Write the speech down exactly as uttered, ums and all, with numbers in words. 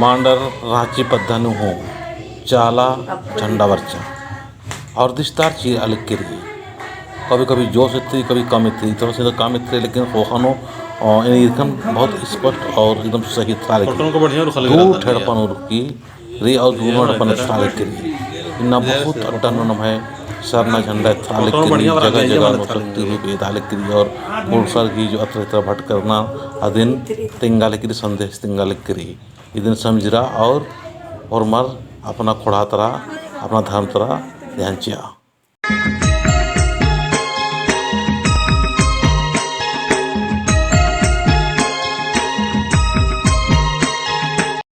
Commander राँची पद्दा नू हूँ चाला झंडा बरचा और दिस्तार चीर अलग करी। कभी कभी जोश इतरी, कभी कम इतरी, थोड़ा सा कम इतरी, लेकिन ख़ोख़ा नू, अ, इन इरकन बहुत स्पष्ट और एकदम सही तरह लिखी। दू ठेड़पन उरकी री और दूनों ठेड़पन तरह लिखी री। इन्ना बहुत अड्डा नू नम्है सरना झंडा तरह लिखी री, जगह जगह नू शक्ति रूप एदा लिखी री और पुरसर गही जो अतरा इतरा भटकरना अदिन तिंगा लिखी री, संदेश तिंगा लिखी री। इदिन समझरा और होरमर अपना ख़ोंड़हा तरा, अपना धर्म तरा ध्यान चिआ।